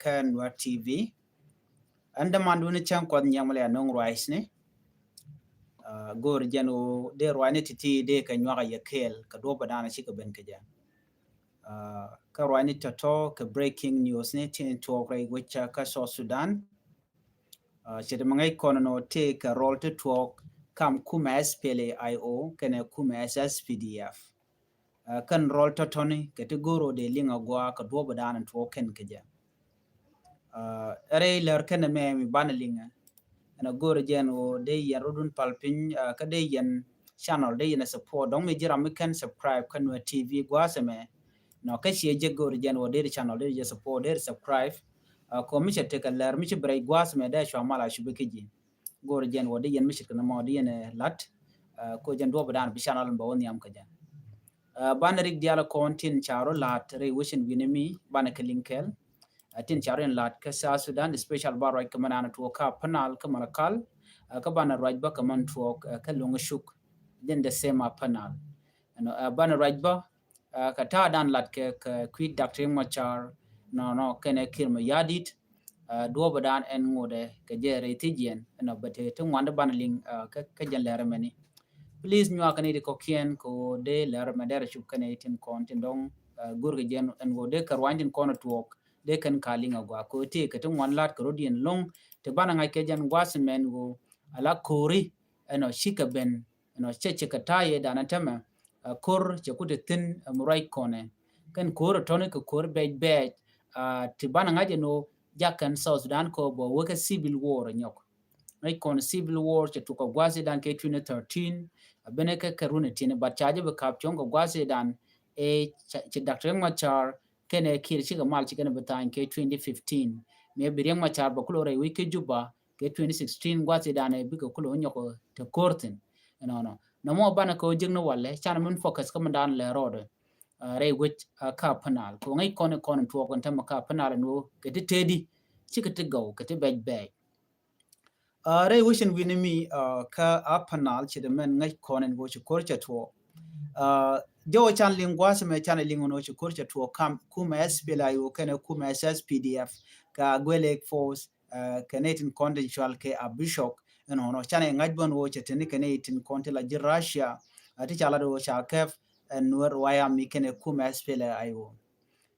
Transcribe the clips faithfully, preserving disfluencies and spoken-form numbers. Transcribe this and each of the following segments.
kä Nuer T V. Ɛn dämandun cäŋ Kuɔth Nyiɛŋ mi lɛ anɔŋ ruacni. Ah, go̱o̱r jɛn ɣöö dee ruacni ti̱ti̱ dee kɛ nyuak a yɛ kɛɛl kɛ duɔ̱ɔ̱p ɛ da̱a̱n cikɛ ben kɛ jɛ. Ah, kä ruacni tɔ̱tɔ̱ kɛ breaking news ni tin tuɔɔk rɛy wec kä South Sudan. Ah, ce̱t mi ŋäc kɔn nɔ tëë kɛ rɔl ti tuɔɔk kam kumɛ S P L A I O kɛnɛ kumɛ S S P D F. Ah, kɛn rɔl tɔ̱tɔ̱ni kɛ ti go̱o̱r ɣöö dee liŋ a gɔaa kɛ duɔ̱ɔ̱p ɛ da̱a̱n tuɔɔk kɛn kɛ jɛ. Ah, rɛy lär kɛn ɛmɛ mi banɛ liŋɛ. Ɛn a go̱o̱r jɛn ɣöö dee yɛn rɔdun pal piny, ah, kä dee yɛn channel dee yɛn a support. Dɔ̱ŋ mi ji̱ ram mi kɛn subscribe kä Nuer T V gua̱a̱th ɛmɛ. Nɔ kä ciɛ jek go̱o̱r jɛn ɣöö dee channel dee jɛ support, dee subscribe. Ah, kɔ mi cɛ tekɛ lär mi ci bi rɛy gua̱a̱th ɛmɛ dee cua mal a cubi kä ji̱. Go̱o̱r jɛn ɣöö dee yɛn mi ce̱tkɛ nɔmɔ dee yɛn ɛ la̱t. Ah, kɔ jɛn duɔ̱ɔ̱p ɛ da̱a̱n bi channel bɛ wä nhiam kɛ jɛn. Ah, banɛ rik diaal kɔn tin ca rɔ la̱t rɛy wecin wi̱ni mi banɛ kɛ liŋ kɛɛl. Ah, tin ca rɔ in la̱t kä South Sudan, especially ba ruac kɛ mɛn an tuɔɔk kä Upper Nile kä Malakal. Ah, kä banɛ ruac bä kɛ mɛn tuɔɔk, ah, kä Loŋ Cuk. Jɛn the same Upper Nile. Ɛnɔ, ah, banɛ ruac bä, ah, kɛ ta̱a̱ dan lat kɛ, kɛ kui̱ Doctor Riek Machar nɔnɔ kɛnɛ Kiir Mayardit. Ah, duɔ̱ɔ̱p ɛ da̱a̱n ɛn ŋotdɛ kɛ jɛ rɛy thi̱jiɛn ɛnɔ bɛ te ti ŋuan di banɛ liŋ, ah, kä, kä jɛn lɛr ɛmɛni. Please nyuak kɛn i̱ ti kɔ̱kiɛn kɛ ɣöö dee lɛr ɛmɛ dɛr a cup kɛn i̱ tin kɔn tin dɔ̱ŋ, ah, go̱o̱r kɛ jɛn ɛn ɣöö dee kɛ ruany tin kɔn a tuɔɔk dee kɛn ka liŋ a gɔaa kɛ ɣöö tëë kɛ ti ŋuan la̱t kɛ rɔ̱diɛn lo̱ŋ ti banɛ ŋa̱c kɛ jɛn gua̱a̱th ɛmɛn ɣöö ala ko̱ri ɛnɔ cikɛ ben ɛnɔ cɛ cikɛ ta̱a̱ yɛ danɛ tämɛ. Ah, ko̱r cɛ ku ti thi̱n, ah, mi ruac kɔnɛ kɛn ko̱r ɛ tɔ̱ni kɛ ko̱r bɛc bɛc, ah, ti banɛ ŋa̱c ɛn ɣöö jakɛn South Sudan kɛ ɣöö bɛ wekɛ civil war ɛ nyɔk. Ŋäc kɔn civil war cɛ tuk kɛ gua̱a̱th idan kɛ twenty thirteen. A benɛ kɛ kɛ run itin, but ca jɛ bi kap cuɔ̱ŋ kɛ gua̱a̱th idan ɛ ci Doctor Riek Machar kɛnɛ Kiir cikɛ mal ci kɛnɛ bi tha̱a̱ny kɛ twenty fifteen. Mëë bi Riek Machar bɛ kulɛ rɛy wec kä Juba kɛ twenty sixteen gua̱a̱th idan ɛ bikɛ kulɛ wä nyɔk te ko̱r thi̱n. Ɛnɔnɔ nɔmɔ banɛ kɛ wä jek ni walɛ canɛ min focus kä min dan lɛ rɔɔdɛ. Ah, rɛy wec, ah, kä Upper Nile kɛ wä ŋäc kɔn kɔn tuɔɔk ɛn tämɛ kä Upper Nile ɛn wä kɛ ti tëëdi cikɛ ti gɔw kɛ ti bɛc bɛc. Ah, rɛy wecin wi̱ni mi, ah, kä Upper Nile ci dee mɛn ŋäc kɔn ɛn ɣöö ci ko̱r cɛ tuɔɔk. Ah, jɛ wä can liŋ gua̱a̱th ɛmɛ can liŋ ɛn ɣöö ci ko̱r cɛ tuɔɔk kam kumɛ S P L A I O kɛnɛ kumɛ S S P D F kɛ Agwelek Force, ah, kɛnɛ tin kɔn tin cual kɛ Abishok ɛnɔnɔ can ɛ ŋa̱c bän ɣöö cɛ teni kɛnɛ tin kɔn ti la ji̱ Russia, ah, ti ca lat ɣöö ca kɛp ɛn Nuer Wayami kɛnɛ kumɛ S P L A I O.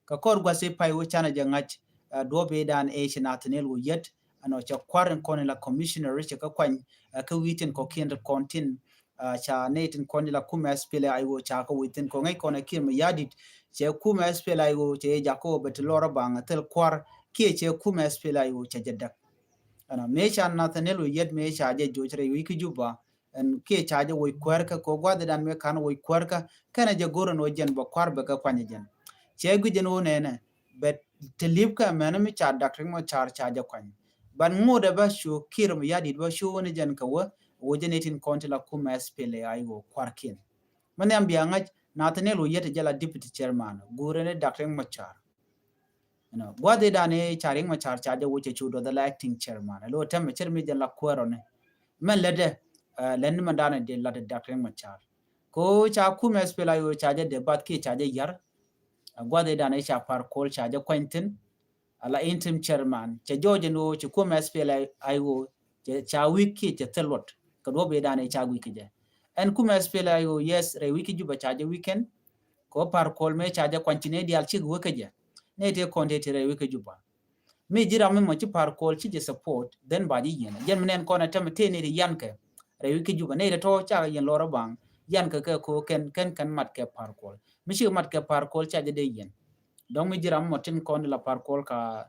Kɛ kɔr gua̱th i̱ pay wä canɛ jɛ ŋa̱c, ah, duɔ̱ɔ̱p i̱ dan ëë ci Nathaniel Oyet ɛnɔ cɛ kua̱r in kɔn in la commissioner cɛ kä kuany, ah, kä wi̱i̱ tin kɔ̱kiɛn ti kɔn tin, ah, ca nɛy tin kɔn in la kumɛ S P L A I O ca kä wi̱i̱ thi̱n kɔ ŋäc kɔn ɛ Kiir Mayardit cɛ kumɛ S P L A I O cɛ jɛ jakä wä bɛ ti lɔr ɛ baŋ ɛ thil kua̱r kiɛ cɛ kumɛ S P L A I O cɛ jɛ däk. Ɛnɔ mëë ca Nathaniel Oyet mëë ca jɛ joc rɛy wi̱i̱ kä Juba, ɛn kiɛ ca jɛ woc kuäärkä kɛ gua̱dhidan mëë ka̱n woc kuäärkä kɛnɛ jɛ go̱r ɛn wä jɛn bɛ kua̱r bɛ kɛ kuany jɛn. Cɛ guic ɛn wä nɛnɛ bɛ te li̱p kä mɛn mi ca Doctor Riek Machar ca jɛ kuany. Ban ŋot ɛ bä cu Kiir Mayardit bä cu wä ni jɛn kɛ wä wä jɛn itin kɔn ti la kumɛ S P L A I O kua̱rkiɛn. Mɛ nhiam bia ŋa̱c Nathaniel Oyet jɛ la deputy chairman guur ɛn Doctor Riek Machar. You know, gua̱dhidan i̱ ca Riek Machar ca jɛ wä cɛ cu duɔth ala acting chairman. Lo tɛmɛ cɛr mi jɛ la kuäärɔni. Mɛn lätdɛ, ah, lɛn ni mɛn danɛ dee lat Doctor Riek Machar. Ko ca kumɛ S P L A I O ca jɛ dee bath kiɛ ca jɛ yar. Ah, gua̱dhidan i̱ ca Par Kuol ca jɛ kuany thi̱n. Ala interim chairman. Cɛ jɔɔc ɛn ɣöö ci kumɛ S P L A I O cɛ ca wi̱i̱ kiɛ cɛ thil luɔt. Kɛ duɔ̱ɔ̱p i̱ dan i̱ ca wi̱i̱ kɛ jɛ. Ɛn kumɛ S P L A I O, yes, rɛy wi̱i̱ kä Juba ca jɛ weekend. Kɛ wä Par Kuol mëë ca jɛ kuany ci nɛy diaal cik wä kä jɛ. Nɛy tëë kɔn tëë ti rɛy wec kä Juba. Mi ji̱ ram mi mɔ ci Par Kuol ci jɛ support, then ba ji̱ yiɛn. Jɛn mi nɛn kɔn ɛ tɛmɛ tëë nɛy ti yan kɛ rɛy wec kä Juba. Nɛy ti tɔ̱ cakɛ yiɛn lɔr ɛ baŋ, yan kɛ kɛ ko kɛn, kɛn, kɛn mat kɛ Par Kuol. Mi cikɛ mat kɛ Par Kuol ca jɛ dee yiɛn. Dɔ̱ŋ mi ji̱ ram mi mɔ tin kɔn di la Par Kuol ka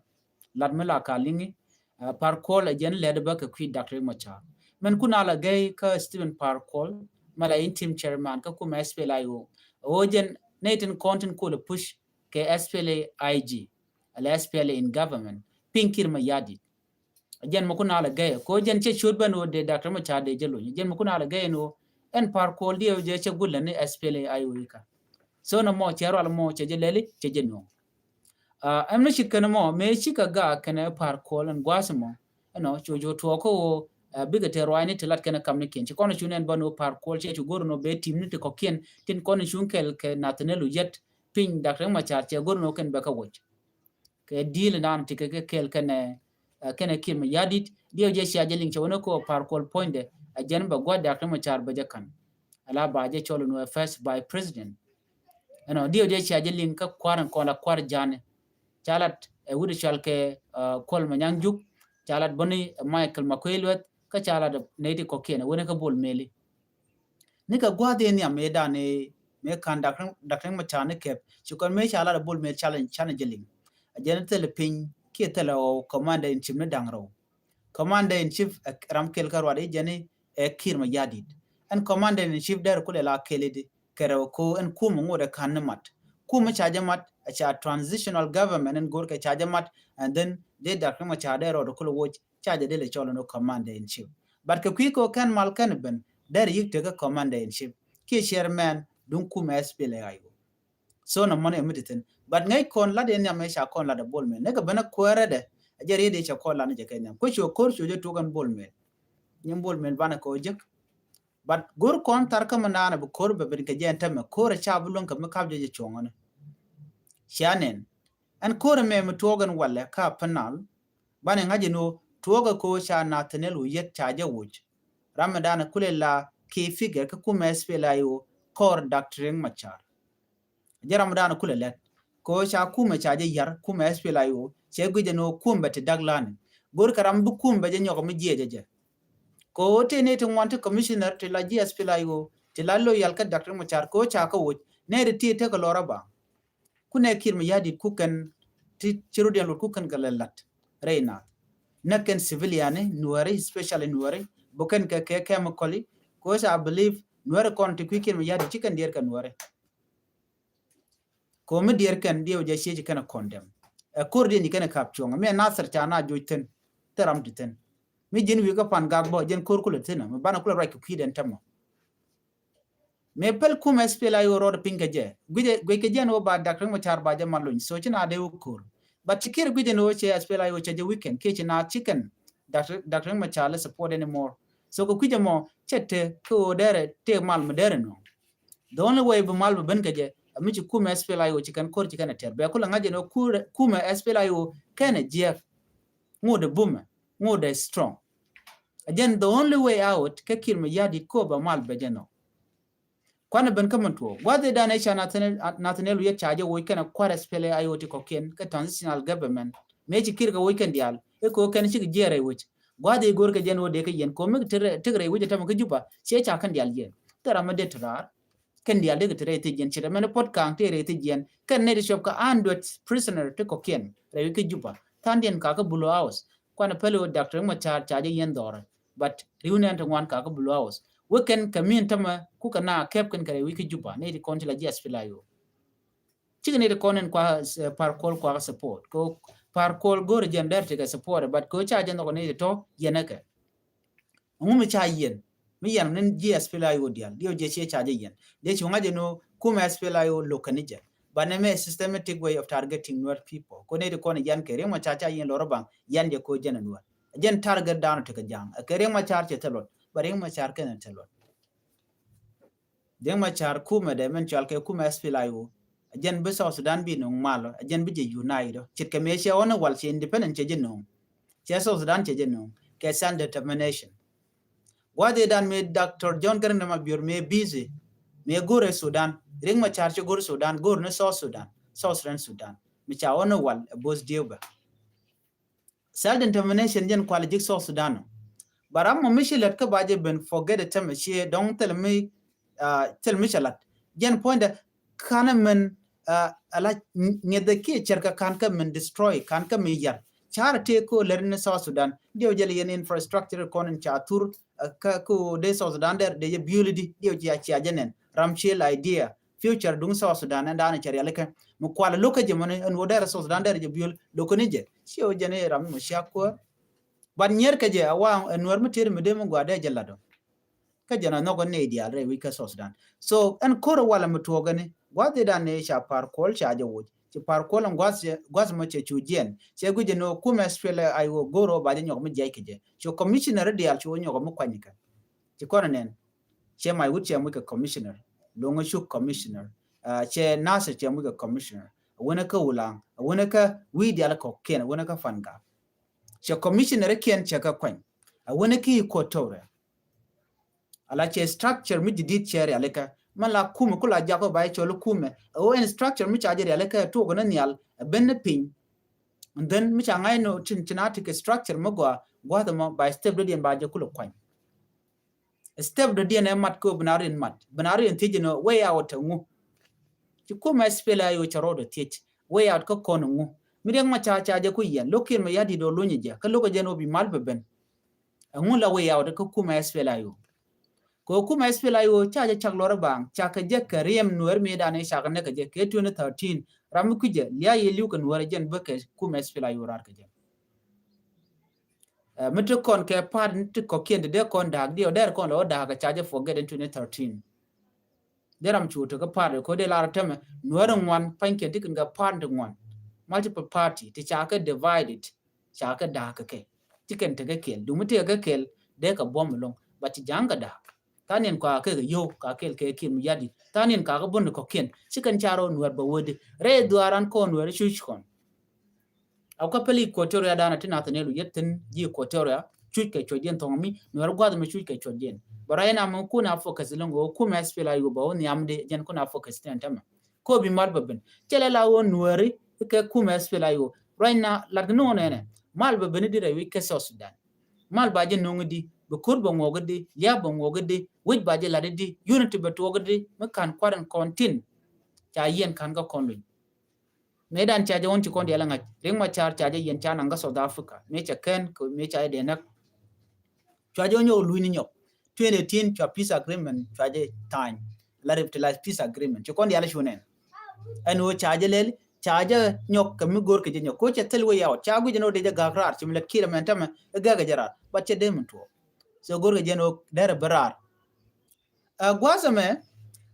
lat mi la ka liŋi, ah, Par Kuol ɛ jɛn lɛt bä kɛ kui̱ Doctor Riek Machar. Mɛn kun a la gɛy kä Stephen Par Kuol, mɛ la interim chairman kä kumɛ S P L A I O. Ɣöö jɛn nɛy tin kɔn tin kol ɛ push kɛ S P L A I G, ala S P L A in government, piny Kiir Mayardit. Jɛn mɛ kun a la gɛy, ko jɛn cɛ ciöt bän ɣöö dee Doctor Machar dee jɛ lony. Jɛn mɛ kun a la gɛy ni ɣöö ɛn Par Kuol diɛ jɛ cɛ gulɛ ni S P L A I O ikä. So nɔmɔ cɛ rual mɔ cɛ jɛ lɛli, cɛ jɛ nuɔ̱ŋ. Ah, ɛmɛ ci kɛn mɔ mëë ci kɛ gak kɛnɛ Par Kuol ɛn gua̱a̱th mɔ. Ɛnɔ cu cu tuɔɔk kä ɣöö, ah, bikɛ te ruaacni ti lat kɛnɛ kamnikiɛn. Ci kɔn cu nɛn bä ni ɣöö Par Kuol cɛ cu go̱r ni ɣöö bɛ timni ti kɔ̱kiɛn tin kɔn cuŋ kɛl kɛ Nathaniel Oyet piny Doctor Riek Machar cɛ go̱r ni ɣöö kɛn bɛ kä woc. kɛ deal dan ti kɛ kɛ kɛl kɛnɛ, kɛnɛ Kiir Mayardit. Diɛw jɛ cia jɛ liŋ cɛ wänɛ kɔ Par Kuol puɔ̱nydɛ a jɛn bɛ gua̱ Doctor Riek Machar bɛ jɛ ka̱n. Ala ba jɛ cɔl in wä first vice president. Ɛnɔ diɛw jɛ cia jɛ liŋ kä kua̱r in kɔn la kua̱r ja̱a̱ni. Ca lat ɛ wut cɔal kɛ Kuol Manyang Juuk, ca lat bäni Michael Makuei Lueth, kä ca lat nɛy ti kɔ̱kiɛn ɛ wänɛ kä Bol Meli. Ni kɛ gua̱a̱th in nhiam mëë dan mëë ka̱n Doctor Riek Machar ni kɛp ci kɔn mëë ca lat ɛ Bol Mel challenge canɛ jɛ liŋ. A jɛn thilɛ piny kiɛ thilɛ ɣɔw commander in chief ni da̱ŋ rɛw. Commander in chief ɛ ram kɛl kä ruat i̱ jɛn i̱ ɛ Kiir Mayardit. Ɛn commander in chief dɛr kulɛ la kɛl i̱di kɛ rɛw ko ɛn kum ŋot ɛ ka̱n ni mat. Kum ca jɛ mat ɛ ca transitional government ɛn go̱r kɛ ca jɛ mat, and then dee Doctor Riek Machar dee rɔɔd kulɛ woc ca jɛ dee lɛ cɔl ɛn ɔ commander in chief. But kɛ kui̱ kɛ ɔ kɛn mal kɛn ben dɛr yik tekä commander in chief kiɛ chairman duŋ kum ɛ S P L A I O. So nɔ mɔni ɛ mi ti thin. But ŋäc kɔn lat in nhiam ɛ ca kɔn lat ɛ Bol Mel. Ni kɛ ben ɛ kuäärä dɛ a jɛ riet i̱ ca kɔn lat ni jɛ kɛ nhiam. Kuɛ cuɔ ko̱r cuɔ jɛ tuɔk ɛn Bol Mel. Nyin Bol Mel banɛ kɛ ɔ jek. But go̱r kɔn thar kä mi naanɛ bi ko̱r bɛ ben kɛ jɛ ɛn tämɛ ko̱r ɛ ca bi luäŋ kɛ mi kap jɛ jɛ cuɔ̱ŋ ɛn. Cia nɛn. Ɛn ko̱r ɛmɛ mi tuɔɔk ɛn walɛ ka panel. Banɛ ŋa̱c ɛn ɣöö tuɔɔk ɛ ko̱ ca Nathaniel Oyet ca jɛ woc. Ram mi daanɛ kulɛ la key figure kä kumɛ S P L A I O kɔr Doctor Riek Machar. Jɛ ram mi daanɛ kulɛ lɛt. Ko̱ ca kumɛ ca jɛ yar kumɛ S P L A I O cɛ guic ɛn ɣöö kumɛ ti dak lani. Go̱r kɛ ram bi kumɛ jɛ nyɔk mi jiɛ jɛ jɛ. Ko̱ ti ni ti ŋuan ti commissioner ti la ji̱ S P L A I O ti la loyal kä Doctor Riek Machar ko̱ ca kä woc. Nɛ ri ti tekɛ lɔr a ba. Kunɛ Kiir Mayardit kukɛn ti ci rut yɛn lot kukɛn kɛ lɛ lat rɛy naath. Nɛ kɛn civilian ni Nuɛri, especially Nuɛri, bukɛn kɛ kɛ chemical i̱, 'cause I believe Nuɛri kɔn ti kui̱ Kiir Mayardit ci kɛn diɛɛr kɛ Nuɛri. Ko̱ mi diɛɛr kɛn diɛw jɛ ciec kɛn a condemn. Ɛ ko̱r diɛn ci kɛn a kap cuɔ̱ŋ. Mi ɛ Nasir ca na joc thi̱n. Thil ram ti thi̱n. Mi ji̱n wi̱i̱ kä Pan Gak bä, ji̱n ko̱r kulɛ thi̱n. Mi banɛ kulɛ ruac kɛ kui̱dɛn tämɔ. Mëë päl kumɛ S P L A I O rɔɔdɛ piny kɛ jɛ. Guic, guic kɛ jɛ ni wä ba Doctor Riek Machar ba jɛ ma lony. So ci na dee wä ko̱r. But ci Kiir guic ni wä cɛ S P L A I O cɛ jɛ weekend. Kiɛ ci na ci kɛn Doctor, Doctor Riek Machar lɛ support anymore. So kɛ kui̱c ɛmɔ cɛ te kä wä dɛrɛ te mal mi dɛrɛ nɔ. The only way bi mal bi ben kɛ jɛ, a mi ci kumɛ S P L A I O ci kɛn ko̱r ci kɛn a tɛr. Bɛ kulɛ ŋa̱c jɛ ni wä kumɛ S P L A I O kɛn a jiɛk. Ŋut ɛ bumɛ, ŋut ɛ strong. A jɛn the only way out kɛ Kiir Mayardit ko ba mal bɛ jɛ nɔ. Kuanɛ ben kä min tuɔɔk. Gua̱th i̱ dan i̱ ca Nathaniel, Nathaniel Oyet ca jɛ woc kɛn a kua̱r S P L A I O ti kɔ̱kiɛn kä transitional government. Mëë ci Kiir kɛ woc kɛn diaal i̱ ko̱ kɛn cikɛ jiɛɛr rɛy wec. Gua̱th i̱ go̱r kɛ jɛn wä dee kä yɛn ko̱ mi ti rɛy wec ɛ tämɛ kä Juba ciɛ ca kɛn diaal yɛn. Thil ram mi dee ti raar. Kɛn diaal dee kɛ ti rɛy thiec yɛn ce̱t ɛmɛn i̱ Puɔt Kaŋ ti rɛy thiec yɛn. Kɛn nɛy ti cuɔp kɛ hundred prisoner ti kɔ̱kiɛn rɛy wec kä Juba. Tha̱a̱ŋdiɛn kakä Blue House. Kuanɛ päl i̱ wä Doctor Riek Machar ca jɛ yɛn dhɔrɛ. But ri̱w nɛn ti ŋuan kakä Blue House. Wek kɛn kɛ min tämɛ kukɛ na kɛp kɛn kɛ rɛy wec kä Juba. Nɛy ti kɔn ti la ji̱ S P L A I O. Cikɛ nɛy ti kɔn in kua, eh, Par Kuol kua support. Kɛ Par Kuol go̱o̱rɛ jɛn dɛr ti kɛ support, but kɛ ca jɛ nhɔk nɛy ti tɔ yɛn ɛ kɛ. Ŋu mi ca yɛn mi yɛn ni ji̱ S P L A I O diaal diɛ jɛ ciɛ ca jɛ yɛn. Dee cu ŋa̱c jɛ ni kumɛ S P L A I O lo̱k kɛn ni jɛ. But nɛ mɛ systematic way of targeting Nuer people. Kɔ nɛy ti kɔn yɛn kɛ Riek Machar ca yɛn lɔr baŋ yɛn jɛ ko jɛn a Nuer. Jɛn target dan ti kɛ ja̱a̱ŋ kɛ Riek Machar cɛ thil luɔt. But Riek Machar kɛn thil luɔt. Riek Machar kumɛ dɛ mɛn cual kɛ kumɛ S P L A I O. A jɛn bi South Sudan bi no̱o̱ŋ malɔ, a jɛn bi jɛ unite ɔ. Ce̱tkɛ mëë cɛ ɣɔn wal cɛ independent cɛ jɛ no̱o̱ŋ. Cɛ South Sudan cɛ jɛ no̱o̱ŋ kɛ self determination. Gua̱dhi dan mëë Doctor John Garang de Mabior mëë busy. Mëë go̱rɛ Sudan. Riek Machar cɛ go̱r Sudan, go̱r ni South Sudan. South Sudan, Sudan. Mi ca ɣɔn wal ɛ both dieu bɛ. Self determination jɛn kual ji̱ South Sudan. Ba ram mɔ mi ci lät kä ba jɛ ben forget a tämɛ ciɛ dɔŋ thil mi, ah, thil mi cɛ lat. Jɛn puɔ̱nydɛ kanɛ min, ah, ala ŋiɛth kiɛ cɛr kä kan kä min destroy, kan kä min yar. Car tëë ko lät ni South Sudan. Diɛw jɛ lɛ yɛn infrastructure kɔn in ca thur, ah, kä ko dee South Sudan dɛr dee jɛ build di. Diɛw cia cia jɛ nɛn. Ram ciel idea. Future duŋ South Sudan ɛn daanɛ cɛ rialikä. Mi kualɛ lo̱k kä jɛ mɔni ɛn wä dɛrɛ South Sudan dɛrɛ jɛ biöl lo̱k kä ni jɛ. Ciɛ wä jɛ ni ram mi cia kuäär. But nyier kä jɛ a wa ɛn Nuɛr mi tieri mi dee mi gua dee jɛ lat ɔ. Kä jɛ na nhɔk ɛn ni diaal rɛy wi̱c kä South Sudan. So ɛn ko̱r walɛ mi tuɔɔk ɛn ni gua̱th i̱ dan ni ca Par Kuol ca jɛ woc. Ci Par Kuol ɛn gua̱th, gua̱th mɔ cɛ cu jiɛn. Cɛ gui̱c ɛn wä kumɛ S P L A I O go̱r wä ba jɛ nyɔk mi jiɛc kä jɛ. Cu commissioner diaal cu wä nyɔk mi kuany kɛ. Ci kɔn ɛn nɛn. Cɛ Mac Wut cɛ muc kɛ commissioner. Loŋ Cuk commissioner. Ah, cɛ Nasir cɛ muc kɛ commissioner. Wänɛ kä Wulaŋ. A wänä kä wi̱i̱ diaal kɔ̱kiɛn, a wänä kä Fangak. Cɛ commissioner kiɛn cɛ kɛ kuany. A wänä ki Equatoria. Ala cɛ structure mi jidit cɛ rialikä. Mɛ la kumɛ ku la jakɔ ba cɔl kumɛ. A wä in structure mi ca jɛ rialikä tuɔk ni nhial a ben ni piny. And then mi ca ŋa̱c ni tin tin a ti kɛ structure mi gɔaa gua̱th mɔ ba step dɔ̱diɛn ba jɛ kulɛ kuany. Step dɔ̱diɛn ɛ mat kɛ ɣöö bi na rin mat. Bi na rin thiec ni way out ɛ ŋu. Ci kumɛ S P L A I O cɛ rɔɔdɛ thiec. Way out kä kɔn ɛ ŋu. Mi Riek Machar ca jɛ ku yɛn. Lo̱k Kiir Mayardit ɔ luny jɛ. Kä lo̱k ɛ jɛn ɣöö bi mal bɛ ben. Ɛŋu la way out kä kumɛ S P L A I O. Kɛ ɣöö kumɛ S P L A I O ca jɛ cak luɔr ɛ baŋ. Ca kɛ jɛ kɛ riɛm Nuäär mëëdan ɛ ca kɛ näk kɛ jɛ kɛ twenty thirteen. Ram mi kui̱cɛ lia̱a̱ yɛ li̱w kɛ Nuäär ɛ jɛn bä kɛ kumɛ S P L A I O raar kɛ jɛ. Ɛ, mi ti kɔn kɛ part ti kɔ̱kiɛn ti dee kɔn da̱a̱k diɛ ɔ dɛr kɔn lɛ ɔ da̱a̱k kɛ ca jɛ forget in twenty thirteen. Dee ram cu ti kä part kɔ dee lar tämɛ Nuäär ŋuan pa̱nykiɛn ti kɛn kɛ part ti ŋuan. Multiple party ti ca kɛ divided, ca kɛ da̱a̱k kɛ kɛ. Ti kɛn ti kɛ kɛl. Duŋ mi ti kɛ kɛl dee kɛ buɔ̱m ɛlɔ̱ŋ. But ti ja̱a̱ŋ kɛ da̱a̱k. Tha̱a̱ŋ niɛn kɔaa kɛ kɛ yio̱w ka kɛl kɛ Kiir Mayardit. Tha̱a̱ŋ niɛn ka kɛ bun kɔ̱kiɛn. Ci kɛn ca rɔ Nuäär bä wädi. Rɛy dhuaaran kɔn Nuäär cuc kɔn. A kä pɛli Equatoria danɔ ti Nathaniel Oyet thi̱n ji̱ Equatoria cuc kɛ cuɔ̱cdiɛn thɔŋ mi Nuäär gua̱th mi cuc kɛ cuɔ̱cdiɛn. Bɛ rɔy na mi kun a focus lo̱ŋ ɣöö kumɛ S P L A I O bɛ wä nhiamdi jɛn kun a focus tin tämɛ. Ko bi mal bɛ ben. Cɛ lɛ la ɣöö Nuääri kɛ kumɛ S P L A I O. Rɔy na lat kɛ no̱o̱ŋ nɛnɛ. Mal bɛ ben di rɛy wi̱c kɛ South Sudan. Mal ba jɛ no̱o̱ŋ di, bɛ ko̱r bɛ ŋuɔk di, lia̱a̱ bɛ ŋuɔk di, wi̱c ba jɛ lat di, unity bɛ tuɔk di, mi ka̱n kua̱r in kɔn tin. Ca yɛn ka̱n kä kɔn luny. Mëëdan ca jɛ wun ci kɔn diaal ŋa̱c. Riek Machar ca jɛ yɛn ca naŋ kä South Africa. Mëë ca kɛn, mëë ca jɛ dee näk. Cua jɛ wun nyɔk luny ni nyɔk. Twenty eighteen cua peace agreement cua jɛ tha̱a̱ny. La revitalize peace agreement. Ci kɔn diaal cu nɛn. Ɛn ɣöö ca jɛ lɛl, ca jɛ nyɔk kɛ mi go̱r kɛ jɛ nyɔk. Ko cɛ thil way out. Ca guic ɛn ɣöö dee jɛ gak raar. Ci mi lät Kiir ɛmɛn tämɛ, ɛ gak jɛ raar. But cɛ dee min tuɔɔk. So go̱r kɛ jɛ ɛn ɣöö derɛ bi raar. Ɛ gua̱a̱th ɛmɛ,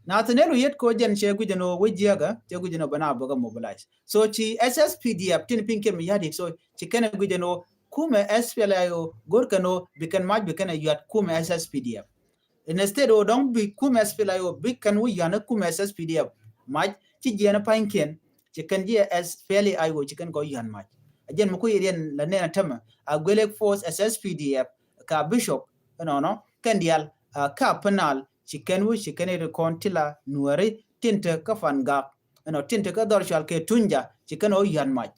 Nathaniel Oyet ko jɛn cɛ guic ɛn ɣöö wec jiäkä, cɛ guic ɛn ɣöö bɛ na bäkä mobilize. So ci S S P D F tin piny Kiir Mayardit, so ci kɛn ɛ guic ɛn ɣöö kumɛ S P L A I O go̱r kɛn ɣöö bi kɛn mac bi kɛn ɛ yuat kumɛ S S P D F. Instead ɣöö dɔ̱ŋ bi kumɛ S P L A I O bi kɛn wä yuan kumɛ S S P D F mac ci jiɛn pa̱nykiɛn, ci kɛn ji̱ S P L A I O ci kɛn kɔ yuan mac. Ɛ jɛn mi ku yɛ riɛn la nɛn a tämɛ, a Agwelek Force, S S P D F, ka Bishop, ɛnɔnɔ, kɛn diaal, a, ka Upper Nile, ci kɛn wi̱c, ci kɛn iri kɔn ti la Nuääri, tin te kä Fangak, ɛnɔ, tin te kä dhɔr cual kɛ Tunja, ci kɛn ɔ yuan mac.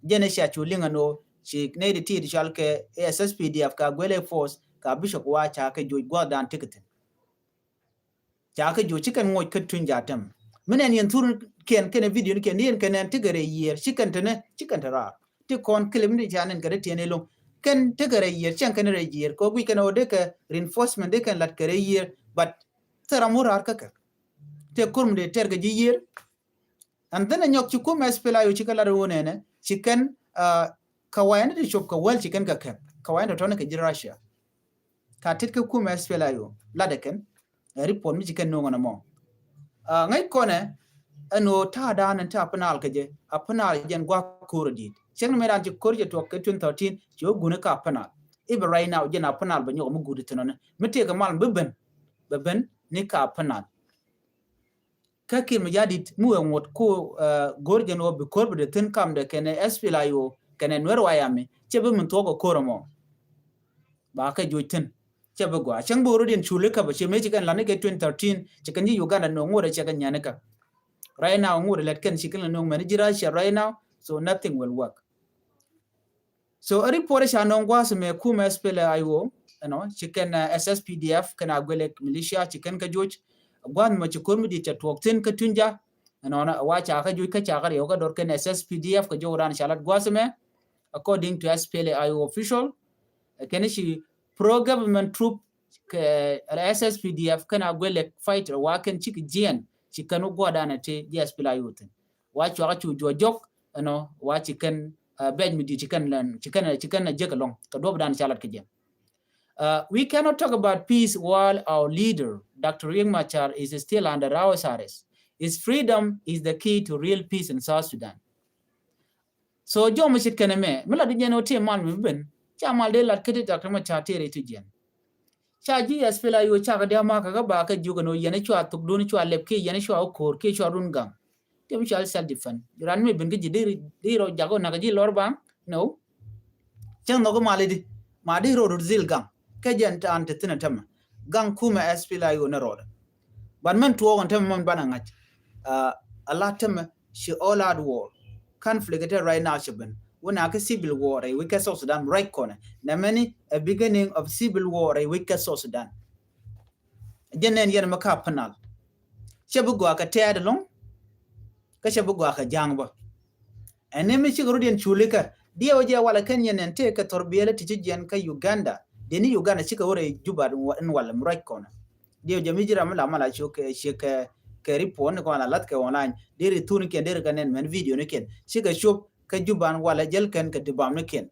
Jɛn ɛ cia cu liŋ ɛn ɣöö, ci nɛy ti ti cual kɛ S S P D F, ka Agwelek Force, ka Bishop wa ca kɛ joc gua̱a̱thdan ti kɛ thi̱n. Ca kɛ joc ci kɛn ŋoc kä Tunja tɛm. Mi nɛn yɛn thur kiɛn kɛn video ni kiɛn, ni yɛn kɛn nɛn tekɛ rɛy yiër, ci kɛn te nɛ, ci kɛn te raar. Ti kɔn clip ni ca nɛn kɛ ti tiɛn iloŋ. Kɛn tekɛ rɛy yiër, cɛn kɛn rɛy yiër. Kɛ guic kɛn ɔ dekɛ reinforcement, dekɛ lat kɛ rɛy yiër. But thil ram wä raar kä kɛ. Tëë ko̱r mi dee tɛr kɛ ji̱ yiër. And then ɛ nyɔk ci kumɛ S P L A I O ci kɛ lat wä nɛnɛ, ci kɛn, uh, kawayani ti cop kɛ wäl ci kɛn kɛ kɛp. Kawayani tɔtɔni kɛ ji̱ Russia. Ka tet kä kumɛ S P L A I O latdɛ kɛn, ɛ report mi ci kɛn no̱o̱ŋ ɛn ɛmɔ. Ah, ŋäc kɔnɛ ɛn ɣöö ta̱a̱dan ɛn te Upper Nile kɛ jɛ, Upper Nile jɛn gua̱a̱th ko̱r ɛ di̱i̱t. Cäŋ ni mëëdan ci ko̱r jɛ tuɔk kɛ twenty thirteen, ci wä guuni kä Upper Nile. Even right now jɛn Upper Nile bɛ nyɔk mi guut thi̱n ɔni. Mi tëëkɛ mal mi ben, bɛ ben ni kä Upper Nile. Kä Kiir Mayardit mi wee ŋuɔ̱t ku, eh, go̱r jɛn ɣöö bi ko̱r bi dee thi̱n kamdɛ kɛnɛ S P L A I O kɛnɛ Nuer White Army, cɛ bi min thuɔ̱k ɛ ko̱r ɛmɔ. Ba kɛ joc thi̱n, cɛ bi gɔaa. Cäŋ bi ɣöö rɔ̱diɛn culi käpä, ci mëë ci kɛn la̱t ni kɛ twenty thirteen, ci kɛn ji̱ Uganda no̱o̱ŋ ŋuɔ̱t ɛ cɛ kɛ nyiani kä. Right now ŋuɔ̱t ɛ lät kɛn ci kɛn la no̱o̱ŋ mɛn ji̱ Russia right now, so nothing will work. So a report ca nɔŋ gua̱a̱th mɛ kumɛ S P L A I O, you know, ci kɛn, uh, S S P D F kɛn Agwelek militia ci kɛn kä joc. Gua̱a̱th mɛ ci ko̱r mi di̱i̱t ca tuɔɔk thi̱n kä Tunja, you know, wa ca kä joc kä ca kä riɛw kä dɔr kɛn S S P D F kä jɔwdan ca lat gua̱a̱th mɛ. According to S P L A I O official, kɛn ci pro-government troop kɛ S S P D F kɛn Agwelek fighter wa kɛn cik jiɛn ci kɛn wä gua̱a̱dan ti ji̱ S P L A I O thi̱n. Wa cuakä cu juɔc jɔk, you know, wa ci kɛn, uh, bɛc mi di̱i̱t ci kɛn lɛn, ci kɛn, ci kɛn jek ɛlɔ̱ŋ kɛ duɔ̱pdan ca lat kɛ jɛ. Uh, we cannot talk about peace while our leader, Doctor Riek Machar, is still under house arrest. His freedom is the key to real peace in South Sudan. So jɔm mi cit kɛn ɛmɛ mi lat di jɛn ɔ ti mal mi ben ca mal dee lat kä ti Doctor Machar ti rɛy ti jɛn. Ca ji̱ S P L A I O ca kɛ dia̱a̱ makä kä ba kɛ jiök ɛn ɣöö yɛn cua thok duun cua lɛp kiɛ yɛn cua wä ko̱o̱r kiɛ cua run gaŋ. Tëë mi cɔal self defense. Ran mi ben kä ji̱ di, di rɔ jak ɔ nak ji̱ lɔr baŋ. No. Cäŋ nhɔk mal idi. Ma di rɔ rut zil gaŋ. Kä jɛn an te thin a tämɛ. Gaŋ kumɛ S P L A I O ni rɔɔdɛ. But mɛn tuɔɔk ɛn tämɛ mɛn banɛ ŋa̱c. Uh, a la tämɛ ci all out war. Conflict te right now ci ben. Wun a kä civil war rɛy wec kä South Sudan right kɔnɛ. Nɛ mɛni a beginning of civil war rɛy wec kä South Sudan. Jɛn nɛn yɛn mɛ ka panal. Cɛ bi gɔaa kɛ tɛɛt ɛlɔŋ. Kä cɛ bi gɔaa kɛ ja̱a̱ŋ bä. Ɛn ni mi cikɛ rut yɛn culi kä diɛw jɛ walɛ kɛn yɛn nɛn tëë kɛ thɔr biɛlɛ ti ci jiɛn kä Uganda. Dee ni Uganda cikɛ wä rɛy Juba in wal mi ruac kɔnɔ. Diɛw jɛ mi ji̱ ram mi la mal a ci kɛ, ci kɛ, kɛ report ni kɔn la lath kɛ online. Dee ri thun kiɛn dee ri kɛ nɛn mɛn video ni kiɛn cikɛ cop kä Juba in walɛ jäl kɛn kɛ dibam ni kiɛn.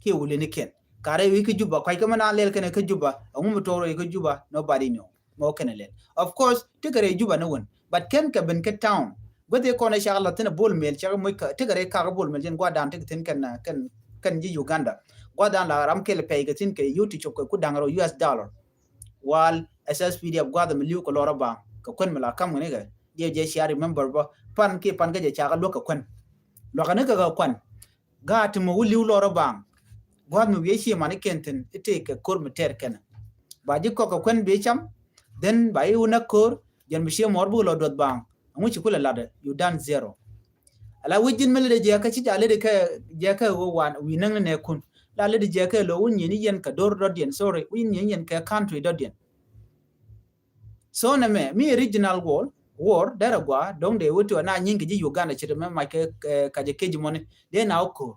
Kiɛ wuli ni kiɛn. Karɛ wi̱i̱ kä Juba kuac kä mɛ na lɛl kɛn kä Juba. Ɛŋu mi tuɔk rɛy kä Juba, nobody know. Mɔ kɛn lɛl. Of course, ti kɛ rɛy Juba ni wun. But kɛn kɛ ben kä town. Guäth i̱ kɔn i̱ cak la thin a Bol Mel, cak muc kä, ti kɛ rɛy kak a Bol Mel, jɛn guadan ti kɛ thin kɛn, kɛn, kɛn ji̱ Uganda. Guadan la ram kɛl pɛy kɛ thin kɛ yut ti cop kɛ ku da̱ŋ rɔ U S dollar. Wal S S P D F guath mi li̱w kɛ lɔr a baŋ. Kɛ kuän mi la kam kɛ ni kɛ. Diɛ jɛ cia remember bä. Pan kiɛ pan kä jɛ cak a luäk kɛ kuän. Luäk kɛ ni kɛ kɛ kuän. Gaat ti mɔ wä li̱w lɔr a baŋ. Gua̱th mi wi̱i̱ ci mani kɛn thi̱n i̱ tëë kɛ ko̱r mi tɛɛr kɛnɛ. Ba ji̱ kɔk kɛ kuɛn bi cam. Then ba i̱ wä näk ko̱r. Jɛn bi cië mɔɔr buk lɔ duɔth baŋ. Ɛŋu ci kulɛ latdɛ. You done zero. Ala wi̱c ji̱n mi ledi jiɛkä ci ja ledi kɛ jiɛkä wä wan wi̱i̱ näŋ ni nɛɛkun. La ledi jiɛkä lo wä nyieni yɛn kɛ do̱r dɔ̱diɛn. Sorry. Wä nyieni yɛn kɛ country dɔ̱diɛn. So nɛ mɛ mi regional war, war derɛ gua doŋ dee wä ti wä na nyiŋ kɛ ji̱ Uganda ci ti mɛ mac kɛ, kɛ, kɛ jɛ kec mɔni dee na wä ko̱r.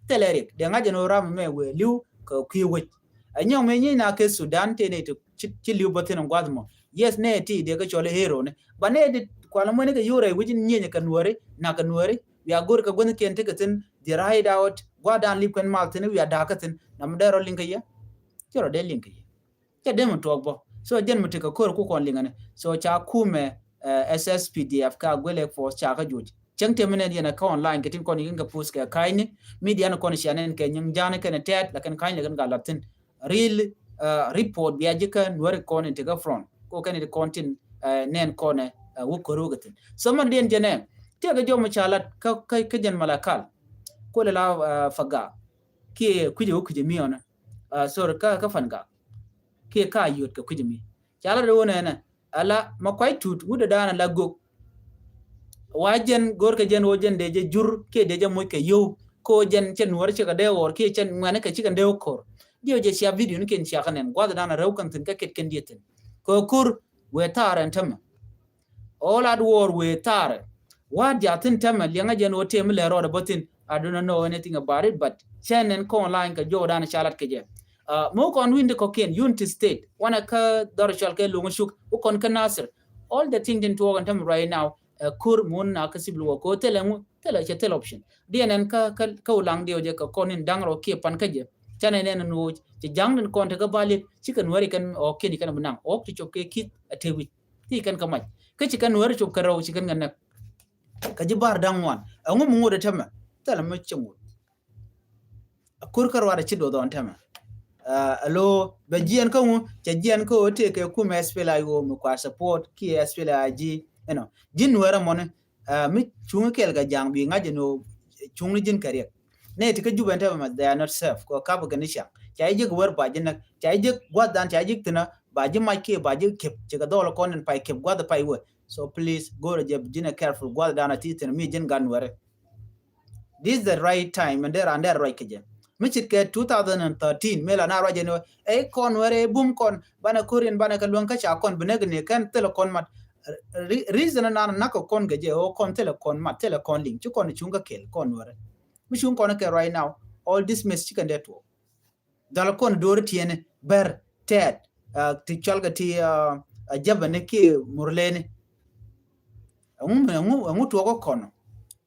Thilɛ riɛk dee ŋa̱c ɛn wä ram mɛ wee li̱w kɛ kui̱ wec. Ɛ nyɔŋ mɛ nyi̱ny na kɛ Sudan tëë nɛ ti ci, ci li̱w bä thin gua̱th mɔ. Yes nɛ ti dee kɛ cɔl hero ni. Ba nɛ ti kual mɔni kɛ yore wec in nyieny kɛ nuɔri na kɛ nuɔri. Wiaa go̱r kɛ guänh kiɛn ti kɛ thin di right out gua̱dan li̱p kɛn mal thin wiaa da̱a̱k kɛ thin na mɛ dee rɔ liŋ kɛ yɛ. Ci rɔ dee liŋ kɛ yɛ. Cɛ dee mi tuɔɔk bä. So jɛn mi tekɛ ko̱r ku kɔn liŋɛ ni. So ca kumɛ, eh, S S P D F ka Agwelek Force ca kä juc. Cäŋ tëë mi nɛn yɛn ɛ kä online kɛ tin kɔn i̱ kɛ post kɛ ka̱ny ni. Media ni kɔn cia nɛn kɛ nyiŋ ja̱a̱n kɛn tɛɛt lakin ka̱ny ni kɛn ka la̱th thi̱n. Real, eh, report bia ji̱ kä nuäri kɔn in tekɛ front. Ko kɛn in kɔn tin, eh, nɛn kɔn, eh, wä ko̱r wä kɛ thi̱n. So man diɛn jɛn ɛ. Tëë kɛ jɔm ca lat kä, kä, kä jɛn Malakal. Ko lɛ la, eh, Faga. Kiɛ kui̱cɛ wä kui̱cɛ mi ɔnɛ. Ah, sorry, kä, kä Fangak. Kiɛ ka yot kɛ kui̱c mi. Ca la dee wä nɛnɛ. Ala ma kuay tut wut dee da̱a̱n ala gök. Wa jɛn go̱r kɛ jɛn wä jɛn dee jɛ jur kiɛ dee jɛ moc kɛ yio̱w. Ko jɛn cɛ nuɔr cikɛ dee ɣɔr kiɛ cɛ ŋuɛni kɛ cikɛ dee wä ko̱r. Diɛ jɛ cia video ni kɛn cia kɛ nɛn guath da̱a̱n a rɛw kɛn thi̱n kä ket kɛn diɛ thi̱n. Kɛ ko̱r wee thaar ɛn tämɛ. All out war wee thaarɛ. Wa̱a̱ diaal thi̱n tɛmɛ liɛŋä jɛn wä tëë mi lɛ rɔɔdɛ bä thi̱n. I don't know anything about it, but cɛ nɛn kɔn line kɛ jɔw dan ca lat kɛ jɛ. Ah, mi wä kɔn win di kɔkiɛn Unity State wanɛ kä dhɔr cɔal kɛ Loŋ Cuk wä kɔn kä Nasir. All the thing tin tuɔɔk ɛn tɛmɛ right now. Ɛ ko̱r mi wä na kä civil war ko̱r thilɛ ŋu thilɛ cɛ thilɛ option. Diɛ nɛn kä, kä, kä Ulaŋ diɛ wä jɛ kɛ kɔn in da̱ŋ rɔ kiɛ pan kä jɛ. Ca nɛn nɛn ni wä cɛ ja̱ŋ din kɔn te kä bali cikɛ nuɛri kɛn ɔ kiɛn ikɛn mi naŋ ɔ ti cop kɛ kith a te wi̱c. Ti kɛn kä mac. Kä ci kɛn weri cop kɛ rɛw ci kɛn kɛ nɛk. Kä ji̱ bar da̱ŋ ŋuan. Ɛŋu mi ŋut ɛ tämɛ. Thilɛ mi ci ŋut. A kur kä ruat ɛ ci duɔth ɔn tämɛ. Ah, alo bɛ jiɛn kä ŋu cɛ jiɛn kä ɣöö tëë kɛ kumɛ S P L A I O mi kua support kiɛ S P L A I G. You know, ji̱n weri mɔni. Ah, mi cuŋ kɛl kɛ ja̱a̱ŋ bi ŋa̱c ɛn ɣöö cuŋ ni ji̱n kɛ riɛk. Nɛ ti kä Juba ɛn tɛmɛ mɛ, they are not safe. Kɔ kap kɛ ni ciaŋ. Ca ji̱ ji̱k wär ba ji̱ näk. Ca ji̱ ji̱k gua̱th dan ca ji̱ ji̱k thi̱n a ba ji̱ mac kiɛ ba ji̱ kep. Cikɛ dhɔl kɔn in pay kep gua̱th pay wä. So please go̱rɛ jɛ ji̱n a careful gua̱th dan a ti thi̱n mi ji̱n gan wärɛ. This is the right time and there and there right kɛ jɛ. Mi cit kɛ two thousand and thirteen mi la na ruac jɛ ni wä ɛ kɔn wärɛ bum kɔn banɛ ko̱r in banɛ kɛ luäŋ kä ca kɔn bi näk ni kɛn thilɛ kɔn mat. Re-, reason nan nak kɛ kɔn kɛ jɛ ɣöö kɔn thilɛ kɔn mat thilɛ kɔn liŋ ci kɔn cuŋ kä kɛl kɔn wärɛ. Mi cuŋ kɔn kɛ right now. All this mess ci kɛn dee tuɔɔk. Dhɔl kɔn do̱ri tiɛni bɛr tɛɛt, ah, ti cual kɛ ti, ah, ah, jabani ki murleni. Ɛŋu, ɛŋu, ɛŋu tuɔɔk kɔn.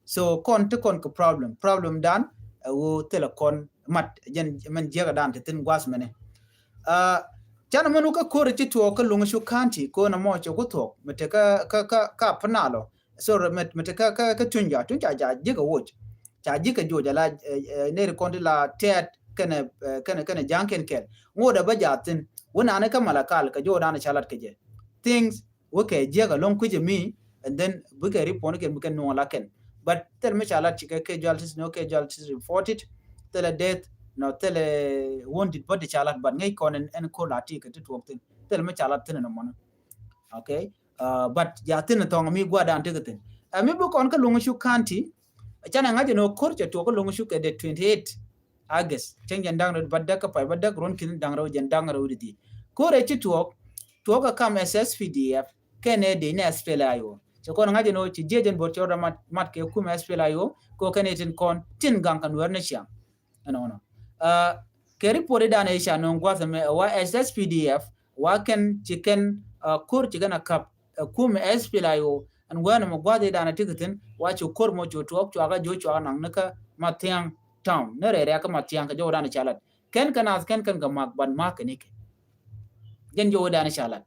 So kɔn ti kɔn kɛ problem. Problem dan ɛ ɣöö thilɛ kɔn mat jɛn mɛn jiɛkɛ dan ti thin guas mɛni. Ah, canɛ mɛn wä kä ko̱ri ci tuɔɔk kä Loŋ Cuk County ko̱n ɛmɔ cɛ ku thuɔɔk mi te kä, kä, kä, kä Panalo. Sorry, mɛ, mɛ te kä, kä, kä Tunya, Tunya ca ji̱ kɛ woc. Ca ji̱ kɛ joc ala, eh, eh, neri kɔn ti la tɛɛt kɛnɛ, eh, kɛnɛ, kɛnɛ ja̱a̱ŋ kɛn kɛl. Ŋot ɛ bä jaathin. Wä nani kä Malakal kɛ joc dan ca lat kɛ jɛ. Things wä kɛ jiäk alɔŋ kui̱c mi. And then bikɛ report ni kɛn bikɛ nuɔŋ la kɛn. But thil mi ca lat cikɛ casualties, no casualties reported. Thilɛ death, no thilɛ wounded body ca lat, but ŋäc kɔn ɛn, ɛn ko̱r la ti kɛ ti tuɔɔk thin. Thil mi ca lat thin ɛn mɔni. Okay. Uh, but ja thin thɔŋ mi guadan ti kɛ thin. Ɛ mi bi kɔn kä Loŋ Cuk County. Canɛ ŋa̱c ɛn ɣöö ko̱r cɛ tuɔɔk kä Loŋ Cuk kɛ dee twenty eight August. Cäŋ jɛn da̱ŋ rɛw bädäk kä pay bädäk ruɔ̱n ki̱n da̱ŋ rɛw jɛn da̱ŋ rɛw di. Ko̱r ɛ ci tuɔɔk, tuɔɔk ɛ kam S S P D F kɛnɛ dee ni S P L I O. Cɛ kɔn ŋa̱c ɛn ɣöö ci jiɛc ɛn bo̱r cɛ rɔ mat, mat kɛ kumɛ S P L I O kɛ ɣöö kɛnɛ tin kɔn tin gaŋ kɛ Nuäär ni ciaŋ. Ɛnɔnɔ. Uh, kɛ report idan ɛ ca nööŋ gua̱th ɛmɛ ɛ wa S S P D F wa kɛn ci kɛn, uh, ko̱r ci kɛn a kap ɛ kumɛ S P L I O. Ɛn wɛn ɛmɛ gua̱th idan ɛ ti kɛ thin wa ci ko̱r mɔ cu tuɔɔk cuakä jiö cuakä naŋ ni kä Mathiaŋ town ni rɛɛrɛ kä Mathiaŋ kɛ jɔwdan ɛ ca lat. Kɛn kɛ nath kɛn kɛn kɛ mak ban mak kɛ ni kɛ. Jɛn jɔwdan ɛ ca lat.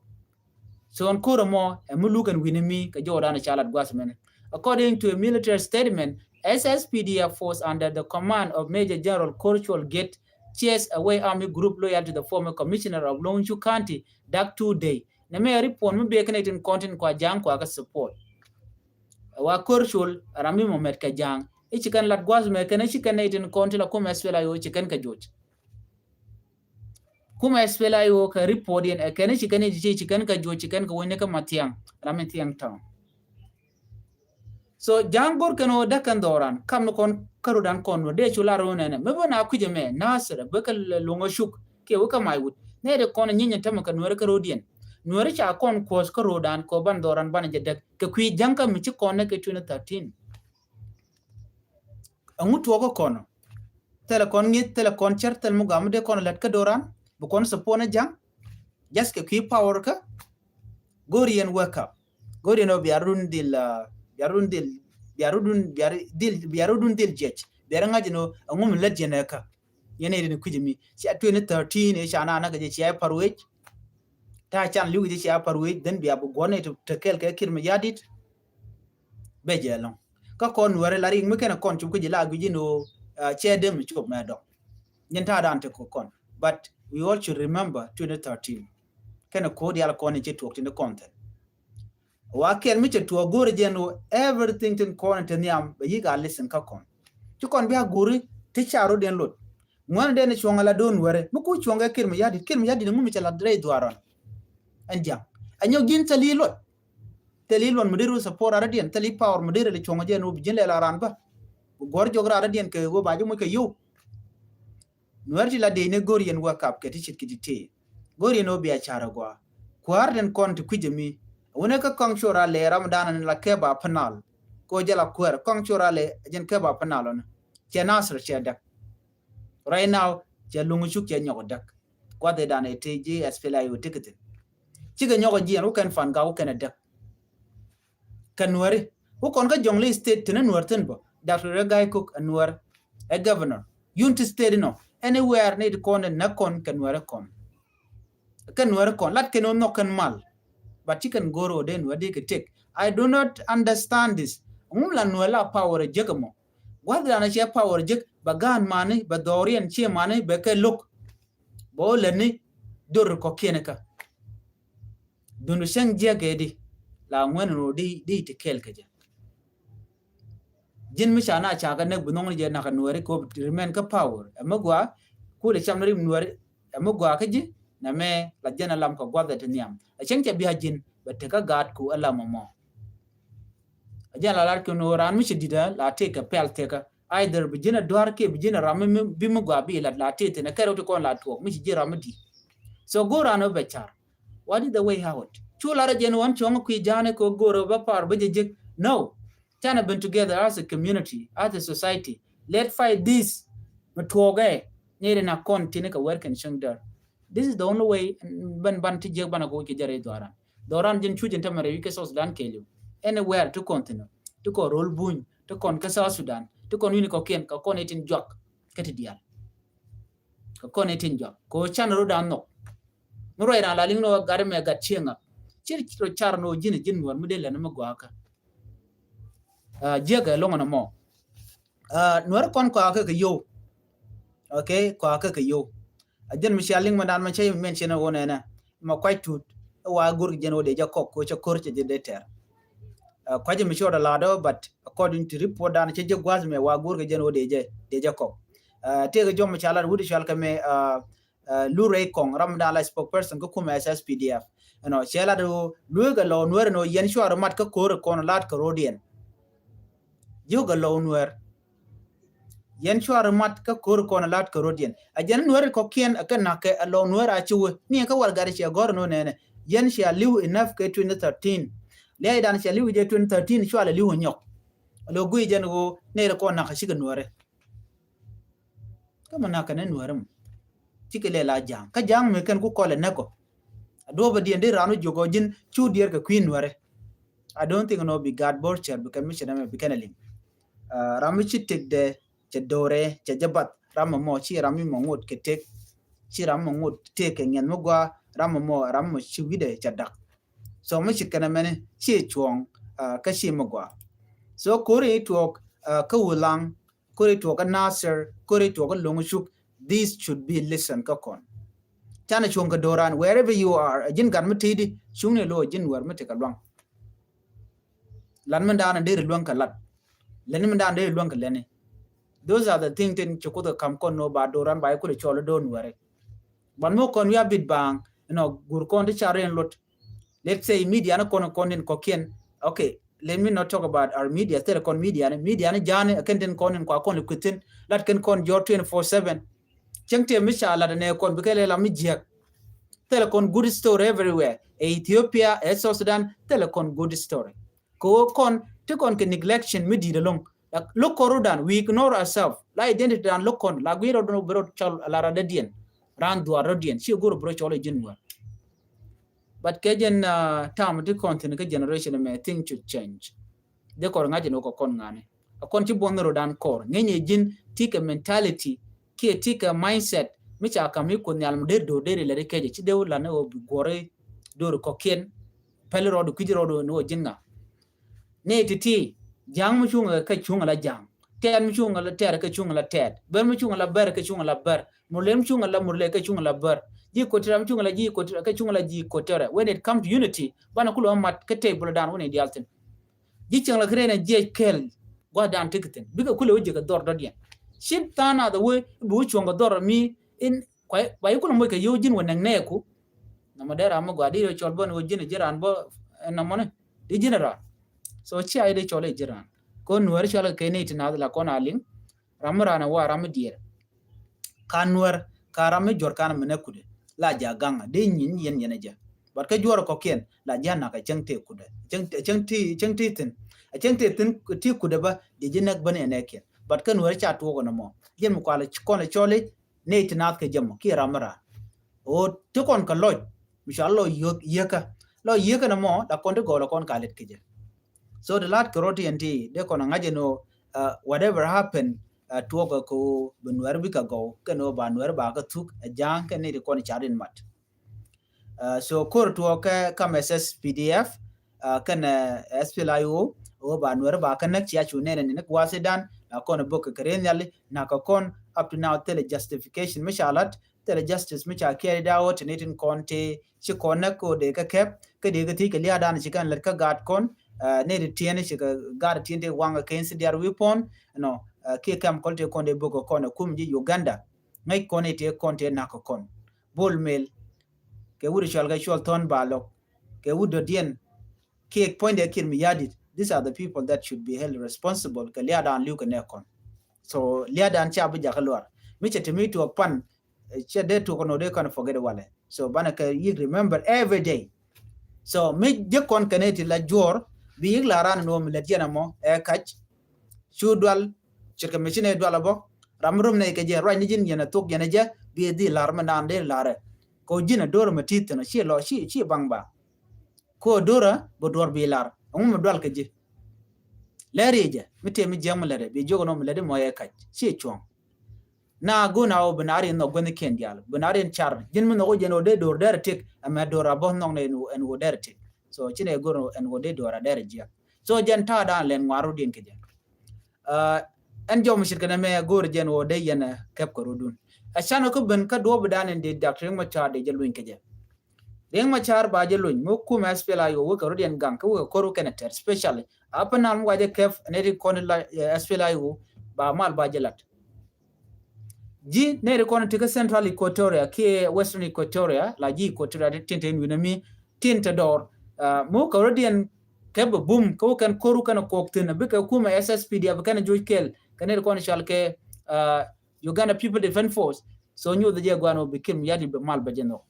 So ɛn ko̱r ɛmɔ ɛ mi luk ɛn wi̱ni mi kɛ jɔwdan ɛ ca lat gua̱th mɛnɛ. According to a military statement, S S P D F force under the command of Major General Kor Chol Get chased away army group loyal to the former commissioner of Loŋ Cuk County, Dak Two Day. Nɛ mɛ report mi bek kɛn itin kɔn tin kua ja̱a̱ŋ kua kä support. Wa Kor Chol ram mi mɔ mɛt kɛ ja̱a̱ŋ. Ici kɛn lat gua̱th mɛ kɛn ici kɛn itin kɔn tin la kumɛ S P L I O ici kɛn kɛ joc. Kumɛ S P L I O kɛ report yɛn ɛ kɛn ici kɛn ici ci kɛn kɛ joc ci kɛn kɛ wä ni kä Mathiaŋ ram mi Thiaŋ town. So ja̱a̱ŋ go̱r kɛn ɣöö däk kɛn dhɔran kam ni kɔn kä ro̱dan kɔn wä dee cu lar ɣöö nɛnɛ mi bä na kui̱c ɛmɛ Nasir bä kɛ Loŋ Cuk kiɛ wä kä Maiwut nɛ dee kɔn nyieny ɛn tämɛ kɛ Nuäri kä ro̱diɛn. Nuäri ca kɔn kuɔth kä ro̱dan kɛ ɣöö ban dhɔran ban jɛ däk kɛ kui̱ ja̱ŋ kä mi ci kɔn nɛ kɛ twenty thirteen. Ɛŋu tuɔɔk kä kɔn thilɛ kɔn ŋi̱th thilɛ kɔn cär thilɛ mi gɔaa mi dee kɔn lät kä dhɔran bi kɔn support ni ja̱ŋ. Just kɛ kui̱ power kä go̱r yɛn wake up. Go̱r yɛn ɔ biarun dhil, uh, biarun dhil, biarun dhil, biarun dhil jiɛc. Biarun ŋa̱c yɛn ɔ ɛŋu mi lät yɛn ɛ kä. Yɛn ɛ rin kui̱c mi cia twenty thirteen ɛ ca na na kɛ jɛ cia par wec. Ta can li̱w kɛ jɛ cia par wec then bia bi guɔ̱n ɛ te kɛl kɛ Kiir Mayardit. Bɛ jɛ ɛlɔ̱ŋ kä kɔn Nuäri la rik mi kɛn kɔn cop kä ji̱ la gui̱c yɛn ɔ, uh, cɛ dem cop mɛ dɔ̱ŋ. Nyin ta̱a̱ dan te kɔ kɔn. But we all should remember twenty thirteen. Kɛn ko̱ dial kɔn in ci tuɔk tin kɔn thɛn. Wa kɛl mi cɛ tuɔk go̱ri jɛn wä everything tin kɔn in te nhiam bɛ yik a listen kä kɔn. Ci kɔn bia go̱ri ti ca rot den lot. Ŋuɛn den cuɔŋ ala don wɛrɛ mi ku cuɔŋ kɛ Kiir Mayardit Kiir Mayardit ŋu mi cɛ la rɛy dhuaran. Ɛn ja̱ŋ. Ɛn nyɔk ji̱n thɛli luɔt. Thɛli luɔt mi deri wä support rara diɛn thɛli power mi deri lɛ cuɔŋ jɛn wä bi ji̱n lɛ la ran bä. Bi guɔ̱r jɔk rara diɛn kɛ wä ba ji̱ muc kɛ yow. Nuɛr ti la dee ni go̱r yɛn wä kap kɛ ti cit ki ti tee. Go̱r yɛn wä bia car agua. Kua̱r den kɔn ti kui̱c ami. Wunɛ kä kɔŋ cor a lɛ ram dan ni la kɛ ba penal. Ko jɛ la kuɛr kɔŋ cor a lɛ jɛn kɛ ba penal ɔn. Cɛ Nasir cɛ däk. Right now cɛ Luŋ Cuk cɛ nyɔk däk. Kuath idan iti ji̱ S P L A I O tikitin. Cikɛ nyɔk jiɛn wä kɛn fan gak wä kɛn a däk. Kɛ Nuɛri wä kɔn kä Jonglei State tin a Nuɛr thin bä. Doctor Riek Gai Kok a Nuɛr, a governor. Unity State inɔ anywhere ni ti kɔn in nä kɔn kɛ Nuɛri kɔn. Kɛ Nuɛri kɔn lat kɛn wä nhɔk kɛn mal. But ci kɛn go̱r wä dee Nuɛri dee kɛ tek. I do not understand this. Ŋum la Nuɛri la power a jek mɔ. Gua̱th dan a cɛ power jek bɛ gaan mani bɛ dhɔriɛn cie mani bɛ kɛ lo̱k. Bɛ wä lät ni dor kɔkiɛn kä. Dun cäŋ jiäk kɛ di la ŋuɛn ro di di ti kɛl kɛ jɛ. Ji̱n mi ca na ca kɛ näk bi nhɔŋ ni jɛ nak kɛ Nuɛri kɛ wä remain kä power. Ɛmɛ gua kulɛ cam ni rim Nuɛri ɛmɛ gua kä ji̱ nɛ mɛ la jɛn a lam kɛ guath ɛ ti nhiam. Ɛ cäŋ cɛ bia ji̱n bɛ tekä gaat ku ɛ lam ɛmɔ. A jɛn la lar kɛ ni ran mi ci dit la tëë kɛ pɛl tëkä. Either bi ji̱n a duar kɛ bi ji̱n a ram mi bi mi gua bi la la tëë thin a kɛr wä ti kɔn la tuɔk mi ci ji̱ ram mi dit. So go̱r ran wä bɛ car. What is the way out? Cu lar a jɛn wan cuɔŋ kui ja̱a̱n kɛ go̱r wä bɛ par bä jɛ jek. No. Canɛ been together as a community, as a society. Let fight this. Mi tuɔk ɛ ni ri na kɔn tini kɛ wɛr kɛn cäŋ däär. This is the only way. Ban ban ti jiäk ban a go̱ kɛ jɛ rɛy dhuaran. Dhɔran ji̱n cu ji̱n tämɛ rɛy wi̱c kɛ South Sudan kɛɛliw. Anywhere ti kɔn thin ti kɔn rol buny ti kɔn kä South Sudan ti kɔn wi̱ni kɔkiɛn kɛ kɔn itin juak. Kä ti diaal kɛ kɔn itin juak kɛ can ro̱dan nhɔk. Mi ruac ran la liŋ ni wä gat mɛ gat cieŋa. Ci ro car ni wä ji̱n ji̱n Nuɛr mi dee lɛn mi guakä. Jiäk ɛ loŋ ni mɔ. Nuɛr kɔn kɔakɛ kɛ yow. Okay, kɔakɛ kɛ yow. A jɛn mi cia liŋ mi dan mi cä mention wä nɛnɛ ma kuac tut. Ɛ wa go̱r kɛ jɛn wä dee jɛ kɔk ko cɛ ko̱r cɛ jɛ dee tɛr. Kua̱cä mi cɔɔdɛ lat ɔ, but according to report dan cɛ jɛ gua̱th mɛ wa go̱o̱r kɛ jɛn ɣöö dee jɛ, dee jɛ kɔk. Tëëkɛ jɔm mi ca lat wut cual kɛ mɛ Lurey Kɔŋ, ram dan la spokesperson kä kumɛ S S P D F. Ɛnɔ cɛ lat ɣöö lueek ɛ lɔw Nuɛr ɛnɔ yɛn cuarɛ mat kä ko̱r ɛ kɔn lat kɛ ro̱diɛn. Jiök ɛ lɔw Nuɛr. Yɛn cuarɛ mat kä ko̱r kɔn lat kɛ ro̱diɛn. A jɛn Nuɛr kɔkiɛn ɛ kɛ na̱k kɛ ɛ lɔw Nuɛr a ci wee. Ni ɛ kä wal gat ciɛ gɔ̱r ɛnɔ nɛnɛ. Yɛn cia li̱w enough kɛ twenty thirteen. Lia̱a̱ dan cia li̱w jɛ twenty thirteen cualɛ li̱w ɛ nyɔk. Ɛ lɔ guiy jɛn ɣöö nɛy rɛ kɔn na̱k ɛ cikɛ Nuɛrɛ. Kä mɛ na̱k kɛn ɛ Nuɛrɛ mɔ. Cikɛ lɛ la ja̱a̱ŋ. Kä ja̱a̱ŋ mi kɛn ku kɔlɛ näk ɔ. A duɔ̱pɛ diɛn di raan wä jiök ɔ ji̱n cu diɛɛr kɛ kui̱ Nuɛrɛ. I don't think nɔ bi gaat bor cɛr bi kɛn mi cɛ dämɛ bi kɛn ɛ liŋ. Ram mi ci tëkdɛ cɛ do̱rɛ cɛ jɛ bath ram mɔ mɔ ci ram mi mɔ ŋot kɛ tëk. Ci ram mɔ ŋot tëk kɛ ŋiɛn mi gua ram mɔ mɔ ram mɔ ci wi̱dɛ cɛ dak. So mi ci kɛn ɛ mɛni ci cuɔ̱ɔ̱ŋ kä ci mi gua. So ko̱ri tuɔɔk kä Wulaŋ, ko̱ri tuɔɔk kä Nasir, ko̱ri tuɔɔk kä Loŋ Cuk. This should be listen kä kɔn. Canɛ cuɔ̱ŋ kɛ do̱ran wherever you are. A ji̱n gat mi tëëdi cuŋni lo̱ a ji̱n wɛr mi tekɛ luaŋ. Lat mi daanɛ deri luäŋ kɛ lat. Lɛni mi daanɛ deri luäŋ kɛ lɛni. Those are the thing tin ci Kuoth kɛ kam kɔn nɔ ba do̱ran ba i̱ kulɛ cɔl i̱ do̱r Nuɛri. But mi kɔn wi̱i̱ a bit baaŋ inɔ gur kɔn ti ca riɛn luɔt. Let's say media ni kɔn kɔn in kɔkiɛn. Okay, let me not talk about our media. Thilɛ kɔn media ni media ni ja̱a̱ni a kɛn tin kɔn in kua kɔn li kuithin lat kɛn kɔn jɔr twenty four seven. Cäŋ tëë mi ca lat ɛnɛ kɔn bikɛ lɛ la mi jiäk. Thilɛ kɔn good story everywhere. Ɛ Ethiopia, ɛ South Sudan, thilɛ kɔn good story. Kɛ ɣöö kɔn ti kɔn kɛ neglection mi di̱i̱t ɛlɔ̱ŋ. Lo̱k kɔn ro̱dan, we ignore ourselves. La identity dan lo̱k kɔn la gui̱i̱r rɔ̱dan bi rɔ̱ cɔl a la radädiɛn. Raan dhuaar rɔ̱diɛn ci go̱r bi rɔ̱ cɔl ɛ ji̱n wär. But kɛ jɛn tam ti kɔn thi̱n kä generation mɛ thing should change. Dee kɔr ŋa̱c ɛn wä kɛ kɔn ŋa̱ni. A kɔn ci buɔth ni ro̱dan kɔr ŋäcnɛ ji̱n ti kɛ mentality kiɛ ti kɛ mindset mi ca kam mi Kuoth Nhial mi der do̱r der ilɛ ri kecɛ ci dee wä lan ni wä bi guɔri do̱r kɔkiɛn. Pɛli rɔɔdu kui̱ci rɔɔdu ni wä ji̱n ŋa. Ni ti ti ja̱a̱ŋ mi cuŋ kɛ cuŋ la ja̱a̱ŋ. Tɛɛt mi cuŋ la tɛɛt kɛ cuŋ la tɛɛt. Bär mi cuŋ la bär kɛ cuŋ la bär. Murle mi cuŋ la murle kɛ cuŋ la bär. Ji̱ kotira mi cuŋ la ji̱ kotira kɛ cuŋ la ji̱ kotira. When it come to unity banɛ kulɛ mat kɛ table dan wä ni dial thin. Ji̱ cieŋ la kɛ rɛn a jiɛc kɛl gua̱dan ti kɛ thin bikɛ kulɛ wä ji̱ kɛ dhɔr dɔ̱diɛn. Cin tha̱a̱ŋ nath a wee bi wä cuɔ̱ŋ kɛ dhɔr mi in kua yi kulɛ moc kɛ yio̱w ji̱n wä nɛŋ nɛɛku. Nɔmɔ dee ram mi gɔaa di rɛ cɔl bä ni wä ji̱n a ji̱ raan bä nɔmɔni di ji̱n a raan. So cia yi dee cɔl i̱ ji̱ raan kɔn Nuɛri cɔl kɛ kɛ ni ti nath la kɔn a liŋ. Ram mi raan a wa ram mi diɛɛr. Ka Nuɛr ka ram mi juɔr kan mi nɛ kudɛ la ja gaŋ dee nyin yɛn yɛn a jɛ. But kä juɔr kɔkiɛn la ja nak a cäŋ tëë kudɛ cäŋ tëë cäŋ tëë cäŋ tëë thin a cäŋ tëë thin tëë kudɛ bä dee ji̱ nɛk bä ni ɛnɛ kiɛn. But kä Nuɛr ca tuɔk ɛn ɛmɔ jiɛn mi kual kɔn a cɔli nɛy ti naath kɛ jɛ mɔ kiɛ ram mi raan. Ɣöö ti kɔn kɛ lɔc mi cɔal lɔ yiëkä lɔ yiëkä ni mɔ la kɔn ti gɔɔl kɔn ka lɛt kɛ jɛ. So ti la̱t kɛ rɔ ti ɛn ti dee kɔn a ŋa̱c ɛn ɣöö whatever happen tuɔɔk kɛ ɣöö bi Nuɛr bikɛ gɔw kɛn ɣöö ba Nuɛr ba kɛ thuk ɛ ja̱a̱ŋ kɛn ni ti kɔn car in mat. So kor tuɔɔk kɛ kam S S P D F kɛn S P L A I O ɣöö ba Nuɛr ba kɛ näk cia cu nɛn ɛn ni gua̱a̱th idan la kɔn bok kɛ kɛ rɛn nhiali nak kɛ kɔn up to now thilɛ justification mi ca la̱t thilɛ justice mi ca carried out ni tin kɔn ti ci kɔn näk kɛ ɣöö dee kɛ kɛp kä dee kɛ thiec kɛ lia̱a̱ dan ci kɛn lät kä gaat kɔn ni ti tiɛn ci kɛ gaat tiɛn ti waŋ kɛ kɛn si diar wi̱i̱ pɔn nɔ kiɛ kɛm kɔl ti kɔn dee bok kɛ kɔn ɛ kum ji̱ Uganda. Ŋäc kɔn i̱ tëë kɔn tëë na̱k kɛ kɔn Bol Mel kɛ wut i̱ cual kɛ cual Thɔn Balɔk kɛ wut dɔ̱diɛn kiɛ puɔ̱nydɛ kiɛn mi ya̱di̱t. These are the people that should be held responsible kɛ lia̱a̱dan li̱w kɛ nɛ kɔn. So lia̱a̱dan ca bi jakä luar mi cɛ te mi tuɔɔk pan cɛ dee tuɔɔk nɔ dee kɔn forget walɛ. So banɛ kɛ yik remember every day. So mi ji̱ kɔn kɛn i̱ ti la juɔr bi yik la ran nuɔm lɛt yɛn ɛmɔ ɛ kac. Cu dual ce̱tkɛ mi ci nɛ dual abɔ ram mi rom nɛ kɛ jɛ ruac ni ji̱n yɛn a thok yɛn a jɛ bi dhil lar mi naan dee larɛ. Kɛ ji̱n a do̱r mi ti thin a ci lɔ ci ci baŋ ba. Ko do̱r a bɛ duɔr bi lar ɛŋu mi dual kɛ ji̱. Lɛr yɛ jɛ mi tëë mi jiɛŋ mi lɛt ɛ bi jiök nɔ mi lɛt imɔ yɛ kac ci cuɔ̱ŋ. Na go̱n a wä bi naar in nhɔk guänh kiɛn diaal bi naar in car ji̱n mi nhɔk wä jɛn wä dee do̱r dɛr tik ɛmɛ do̱r a bä nhɔk nɛ ɛn wä dɛr tik. So ci nɛ go̱n ɛn wä dee do̱r a dɛr jiɛk. So jɛn ta̱a̱ dan lɛn ŋuar wä din kɛ jɛ. Ɛn jɔm cit kɛnɛ mɛ go̱r jɛn wä dee yɛn kɛp kɛ rudun. A can wä kä ben kä duɔp dan in di Doctor Riek Machar dee jɛ luny kɛ jɛ. Riek Machar ba jɛ luny mi kumɛ S P L A I O wekɛ rɔ̱diɛn gaŋ kä wekɛ ko̱r wekɛ nɛ tɛr, especially Upper Nile mi wa jɛ kɛp nɛ ti kɔn la, eh, S P L A I O ba mal ba jɛ lat. Ji̱ nɛ ti kɔn ti kä Central Equatoria kiɛ Western Equatoria la ji̱ Equatoria tin te wi̱nɛ mi tin te dɔɔr. Ah, mi wekɛ rɔ̱diɛn kɛp bɛ bum kä wekɛn ko̱r wekɛn kɔk thin bikɛ kumɛ S S P D F kɛn joc kɛl kɛ nɛ ti kɔn cual kɛ, ah, Uganda People Defense Force. So nyuth jɛ guan wä bi Kiir Mayardit bɛ mal bɛ jɛ nhɔk.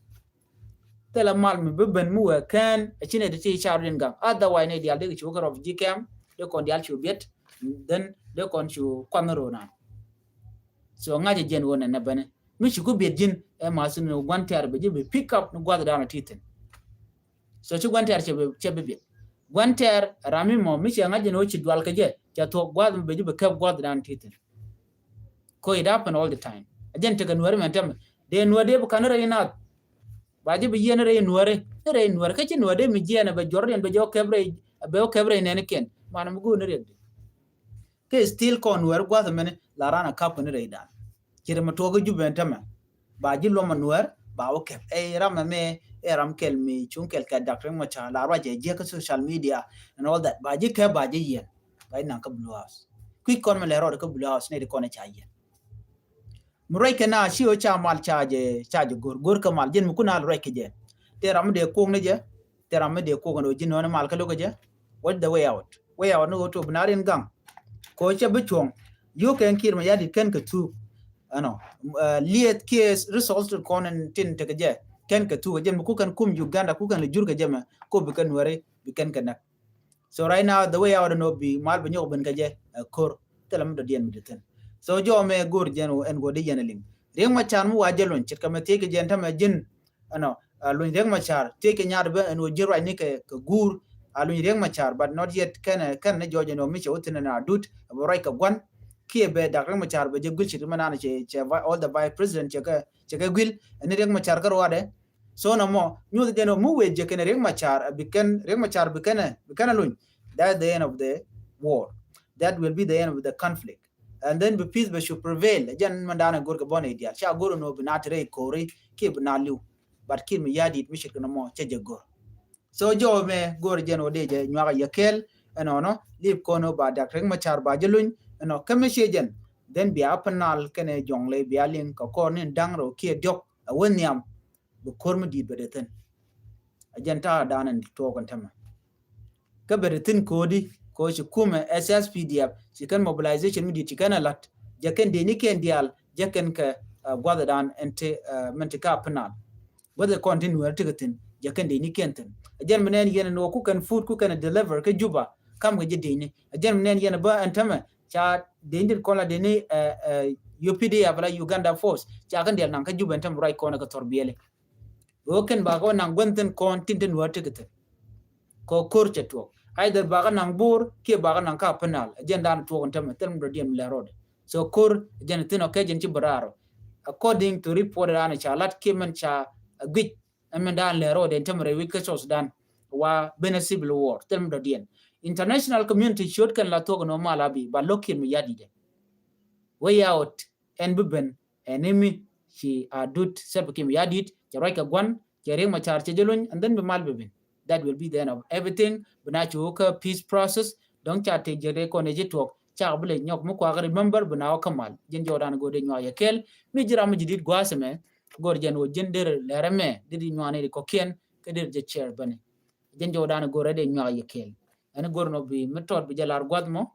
Thilɛ mal mi bi ben mi wee kɛn a ci nɛ ti ti car rin gaŋ. Otherwise nɛ dial dee ki cu kɛ rɔp ji̱ kɛm dee kɔn dial cu biet. Then dee kɔn cu kuan ro nan. So ŋa̱c jɛ jɛn wä nɛ nɛ bɛnɛ mi ci ku biet ji̱n ɛ ma sin ni guan tɛr bɛ ji̱ bi pick up ni guath dan a ti thin. So ci guan tɛr cɛ bi, cɛ bi biet. Guan tɛr ram mi mɔ mi cɛ ŋa̱c jɛ ni wä ci dual kɛ jɛ cɛ thuɔk guath mi bɛ ji̱ bi kɛp guath dan a ti thin. Ko it happen all the time. A jɛn tekɛ nuäri mɛn tɛmɛ. Dee nuäri dee bi kan rɛy nath. Ba ji̱ bi yiɛn rɛy nuäri. Ni rɛy nuäri. Kä ci nuäri dee mi jiɛn a bɛ juɔr diɛn bɛ jɛ wä kɛp rɛy, bɛ wä kɛp rɛy nɛni kiɛn. Man mi go̱o̱r ni riɛk di. Kä still kɔn nuäri guath mɛni la ran a kap ni rɛy dan. Ci rɛ mi tuɔk kä Jubɛ mɛn tɛmɛ. Ba ji̱ luɔm a nuäär ba wä kɛp. Ɛ ram ɛmɛ ɛ ram kɛl mi cuŋ kɛl kɛ Dak Riek Machar la ruac ɛ jiäk kä social media and all that. Ba ji̱ kɛp ba ji̱ yiɛn. Ba ji̱ naŋ kä Blue House. Kui̱c kɔn mi lɛ rɔɔd kä Blue House ni di kɔn ɛ ca yiɛn. Mi ruac kɛ na ci ɣöö ca mal ca jɛ, ca jɛ go̱r, go̱r kä mal jɛn mi kun a ruac kɛ jɛ. Tɛ ram mi dee kuɔk ni jɛ, tɛ ram mi dee kuɔk ni ɣöö ji̱ nööni mal kä lo̱k kɛ jɛ. What's the way out? Way out ni ɣöö tuɔp bi na rin gaŋ. Kɛ ɣöö cɛ bi cuɔ̱ŋ. Yio̱k kɛn Kiir Mayardit kɛn kɛ thuk. Ɛnɔ, eh, lieth kiɛ resource kɔn in tin tekɛ jɛ kɛn kɛ thuk kɛ jɛ mi ku kɛn kum Uganda ku kɛn lɛ jur kɛ jɛ mɛ ko bi kɛn nuäri bi kɛn kɛ näk. So right now the way out ɛn ɔ bi mal bi nyɔk ben kɛ jɛ, eh, ko̱r thilɛ mi dɔ̱diɛn mi dee thin. So jɔmɛ go̱r jɛn ɛn wä di yɛn a liŋ. Riek Machar mi wa jɛ luny ce̱tkɛ mɛ thiec kɛ jɛn tämɛ ji̱n. Ɛnɔ, ah, luny Riek Machar thiec kɛ nyaat bä ɛn wä ji̱ ruacni kɛ, kɛ guur. A luny Riek Machar but not yet kɛn, kɛn ni jɔɔc ɛn wä mi cɛ wä thin ɛn a dut ɛ bɛ ruac kɛ gua̱n. Kiɛ bɛ Dak Riek Machar bɛ jɛ guil ce̱tkɛ mɛ nan cɛ, cɛ vi-, all the vice president cɛ kɛ, cɛ kɛ guil ɛn ni Riek Machar kä ruaadɛ. So na mɔ nyuth jɛn ɔ mi wee jɛ kɛn Riek Machar, a bi kɛn Riek Machar bi kɛn, bi kɛn a luny. That's the end of the war. That will be the end of the conflict. And then bi peace bɛ cu prevail. Jɛn mɛ dan a go̱r kɛ bɔn a idial ca go̱r nɔ bi na ti rɛy ko̱ri kiɛ bi na liw. But Kiir Mayardit mi ce̱tkɛ na mɔ cɛ jɛ go̱r. So jɔw mɛ go̱r jɛn wä dee jɛ nyuak a yɛ kɛɛl ɛnɔnɔ lip kɔn wä ba Dak Riek Machar ba jɛ luny ɛnɔ kä mi ciɛ jɛn. Then bia Upper Nile kɛnɛ Jonglei bia liŋ kɛ kɔr ni da̱ŋ rɛw kiɛ diɔk a wä nhiam. Bi ko̱r mi di̱i̱t bɛ dee thin. A jɛn ta̱a̱ da̱a̱n in tuɔɔk in tämɛ. Kä bɛ dee thin ko̱di ko̱ ci kumɛ S S P D F ci kɛn mobilization mi di̱i̱t ci kɛn a la̱t jɛ kɛn dee ni kɛn diaal jɛ kɛn kɛ, uh, gua̱th da̱a̱n in ti, uh, min ti ka Upper Nile. Gua̱th kɔn ti nuɛɛr ti kɛ thin jɛ kɛn dee ni kɛn thin. A jɛn mi nɛn yɛn in wä ku kɛn food ku kɛn deliver kä Juba kam kɛ jɛ dee ni. A jɛn mi nɛn yɛn bä in tämɛ ca dee ni kɔn la dee ni, uh, uh, U P D F la Uganda Force ca kɛn diaal naŋ kä Juba in tämɛ ruac kɔn kɛ thɔr biɛli. Ɣöö kɛn bakä wä naŋ gua̱n thi̱n kɔn tin te nuäär tekɛ thi̱n. Kɔ ko̱r cɛ tuɔɔk. Either bakä naŋ Bo̱o̱r kiɛ bakä naŋ ka Upper Nile. Ɛ jɛn dan tuɔɔk in tämɛ thil mi dɔ̱diɛn mi lɛ rɔɔdɛ. So ko̱r ɛ jɛn thi̱n ɔ kɛ jɛn ci bɛ raar ɔ. According to report dan ca lat kiɛ mɛn ca a guic. Ɛ mɛn dan lɛ rɔɔdɛ in tämɛ rɛy wi̱c kä South Sudan. Wa ben a civil war thil mi dɔ̱diɛn. International community ciöt kɛn la thuɔk in wä mal a bi ba lo̱k Kiir Mayardit ɛ. Way out. Ɛn bi ben ɛn imi ci a dut Salva Kiir Mayardit cɛ ruac kɛ gua̱n cɛ Riek Machar cɛ jɛ luny and then bi mal bi ben. That will be the end of everything. Bi na cu kä peace process. Dɔ̱ŋ ca tëë jɛ rɛy kɔn ɛ ji̱ tuɔɔk ca bi lɛ nyɔk mi kuakä remember bi na wä kä mal. Jɛn jɔɔdan go̱o̱r dee nyuak yɛ kɛɛl mi ji̱ ram mi ji̱ di̱t gua̱a̱th ɛmɛ. Go̱o̱r jɛn wä ji̱n der lɛr ɛmɛ di̱t nyuak ni di kɔ̱kiɛn kä der jɛ cɛɛr bäni. Jɛn jɔɔdan go̱o̱r dee nyuak yɛ kɛɛl. Ɛn go̱o̱r nɔ bi mi tɔt bi jɛ lar gua̱th mɔ.